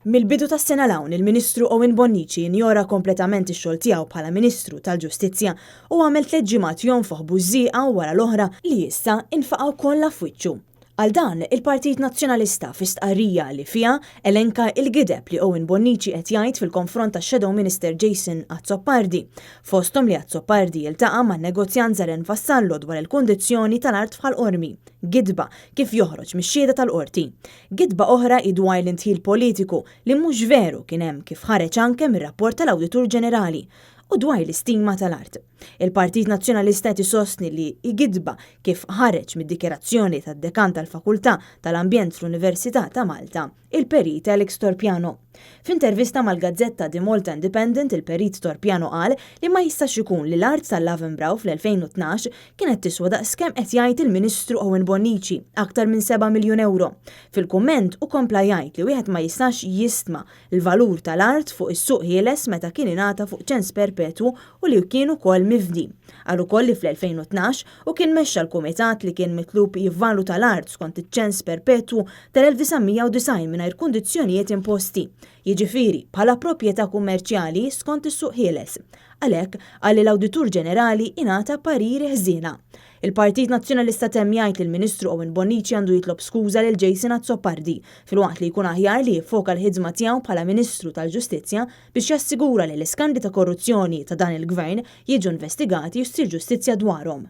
Mill-bidu tas-sena 'l hawn, il-Ministru Owen Bonnici injora kompletament ix-xogħol tiegħu bħala Ministru tal-Ġustizzja u għamel tlett ġimgħat jonfoħ bużżieqa wara l-oħra li issa infaqgħu kollha f'wiċċu. Għal dan, il-Partit Nazzjonalista fi stqarrija li fiha elenka l-gideb li Owen Bonnici qed jgħid fil-konfront tax-Shadow Minister Jason Azzopardi, fosthom li Azzopardi jiltaqa' man-negozjant Zaren Vassallo dwar il-kundizzjoni tal-art f'Ħal Qormi, gidba kif joħroġ mix-xhieda tal-Qorti. Gidba oħra hi dwar l-indħil politiku li mhux veru kien hemm kif ħareġ anke mir-rapport tal-Awditur Ġenerali u dwar l-istima tal-art. Il-Partit Nazzjonalista qed isostni li hi gidba kif ħareġ mid-dikjarazzjoni tad-Dekan tal-Fakultà tal-Ambjent fl-Università ta' Malta, il-Perit Alex Torpiano. F'intervista mal-gazzetta The Malta Independent il-Perit Torpiano qal li ma jistax ikun li l-art tal-Lavenbrau fl-2012 kienet tiswa daqskemm qed jgħid il-Ministru Owen Bonnici, aktar minn seba' miljun ewro. Fil-kumment hu kompla jgħid li wieħed ma jistax jistma l-valur tal-art fuq is-suq ħieles meta kien ingħata fuq ċens perpetwu u li kien ukoll mifdi. Qal ukoll li fl-2012 hu kien mexxa l-kumitat li kien mitlub jivvaluta l-art skont iċ-ċens perpetwu tal-1990 mingħajr kundizzjonijiet imposti, jiġifieri bħala proprjetà kummerċjali skont is-suq ħieles. Għalhekk, qal li l-Awditur Ġenerali ingħata pariri ħżiena. Il-Partit Nazzjonalista temm jgħid li l-Ministru Owen Bonnici għandu jitlob skuża lil Jason Azzopardi, filwaqt li jkun aħjar li jiffoka l-ħidma tiegħu bħala Ministru tal-Ġustizzja biex jassigura li l-iskandli ta' korruzzjoni ta' dan il-Gvern jiġu investigati u ssir ġustizzja dwarhom.